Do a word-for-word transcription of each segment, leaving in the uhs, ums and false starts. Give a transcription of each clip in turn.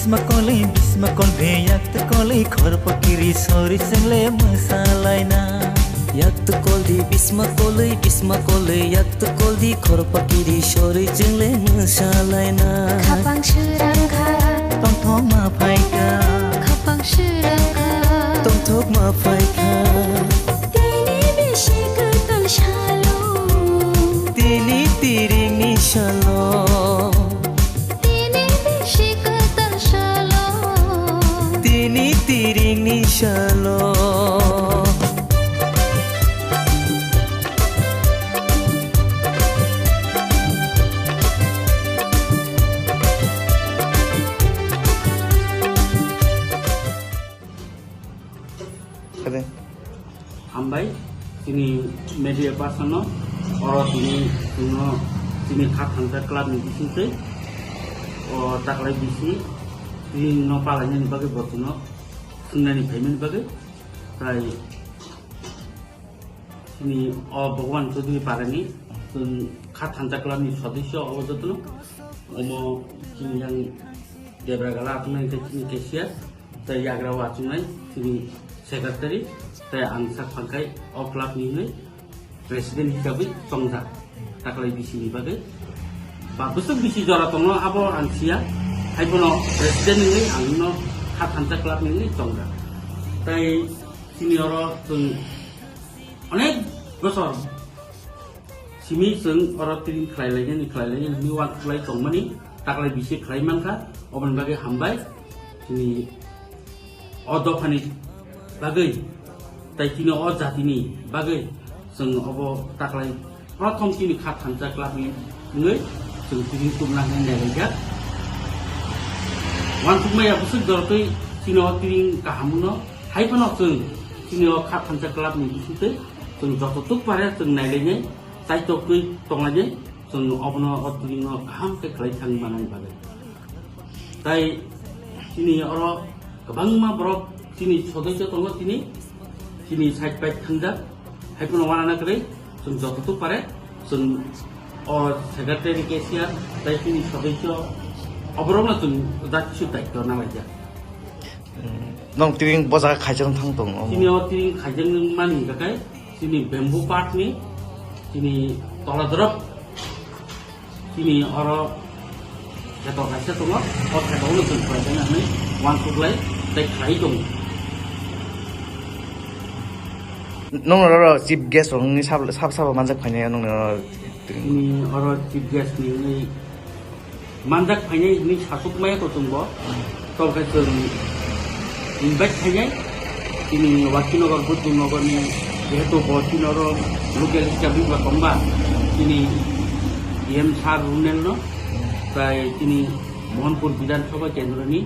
Makolwi bisma kolbe yak tu kolwi khor pakiri sori sengle masalaina. Yak tu koldi bisma kolwi, bisma kolwi yak tu koldi khor pakiri sori sengle masalaina. Khapang sirang kha. Tongthok ma phaikha. Khapang sirang kha. Tongthok ma phaikha. Tini bisi kwtal salo. Tini tiringni salo. Tini bisi kwtal salo. Tini tiringni salo. Kade? Hambai, chini media person no, oro tini chwngno chini kha thansa club ni bisingtwi, o taklai bisi, tini no palainani bagwi bo chwngno swngnani phaimani bagwi, tai chini o Bhagwan Chaudhary parani chwng kha thansa club ni sodosyo obo jotono, omo chini yang Debra Gala athwnai tei chini cashier, tei yagra o achuknai chini secretary, tei ang sak phangkhai o club ni hwnwi president hisabwi chongjak taklai bisi ni bagwi. Ba bwswk bisi jora tongno abo ang siya, hai bono president hwnwi ang no kha thansa club ni hwnwi chongjak. Tei chini oro chwng onek bosor simi chwng oro tini khlai lainani, khlai lainani hwnwi uansuk lai tongmani, taklai bisi khlai mankha, oboni bagwi hambai. Chini o dophani bagwi, tai chini o jatini bagwi chwng obo taklai prothom chini kha thansa club ni wngwi chwng tini tubuna hwnwi nailaijak. Uansukmaya bwswk jorotwi chini o tini kaham wngno, hai phano chwng chini o kha thansa club ni bisingtwi chwng joto tuk pare chwng nailainai, chaitokwi tonglainai, chwng obono o tini no kaham khe khlai thang manani bagwi. Tai chini oro kwbangma borok chini sodosyo tongo, tini chini side bai thangjak, hai phano uanana kwrwi chwng joto tuk pare chwng o secretary, cashier tai chini sodosyo oborokno chwng jat kisu daityo nalaijak. Nong tiring boja khaijak thang tong omo. Chini o tiring khaijak mani hingkha khe chini bamboo part ni chini tola drop Chini oro kheto kaisa tongo, o kheto no chwng khlai khe nang uansuk lai tei khlai tongo. Nong oro chief guest rok ni sab sab sabo manjak phainai nong oro. Chini oro chief guest ni wngwi manjak phainai hwnwi sasuk maya to chwngbo. Tobokhe chwng invite khainai chini Wakinogor, Budhgumnogorni, jehetu bo chini oro local hisabe ba tongba, chini E M sir Runelno, tai chini Mohanpur Bidhan Sabha Kendroni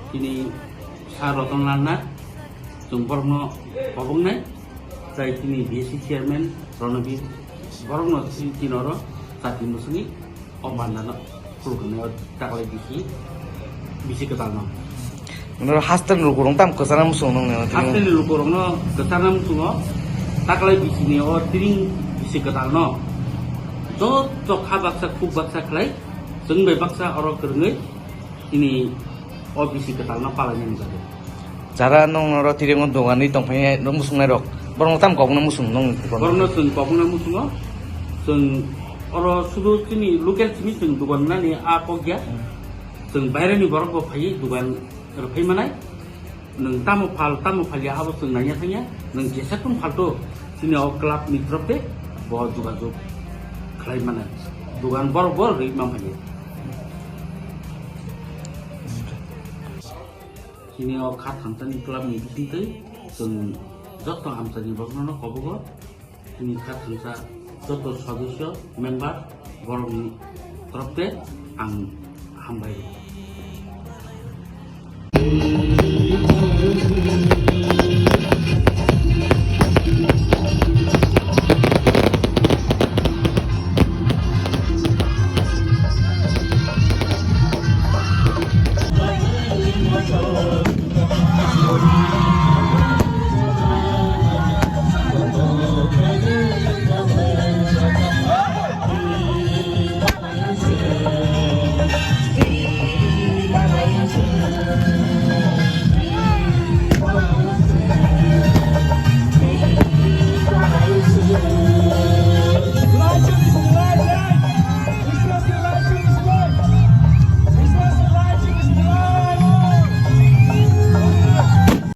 chini sir Ratan Lal Nath, chwng borokno koboknai, tai chini B S C chairman Ronobir, borokno chini oro chati mwswngwi o bandano khuluknai o taklai bisi, bisi kwtalno. Noro hasteni lukurok tam kwchana muchungo nongni. Hasteni lukurokno kwchana muchungo taklai bisini o tiring bisi kwtalno. Joto kha baksa khuk baksa khlai chwng bai baksa oro kwrwngwi chini o bisi kwtalno palainani bagwi. Jara nong noro tiringo doganwi tongphai rok musungnai rok, borokno tam kokno musung nong. Borokno chwng kokno musungo, chwng oro sudu chini local chini chwng dogan nani a kok ya. Hmm. Chwng baireni borok bo phaiwi dogan rwphai manai. Nwng tamo phal, tamo phal ya abo chwng naiya thangya. Nwng jesa tong phalto chini o club ni torof de bo jogajog khlai manai. Dogan borok bo rwi man phaiya. Chini o kha thamsani club ni bisingtwi chwng joto amchaini borokno kobogo. Chini kha thamsa joto sodosyo, member, borokni torof te ang hambai rwo.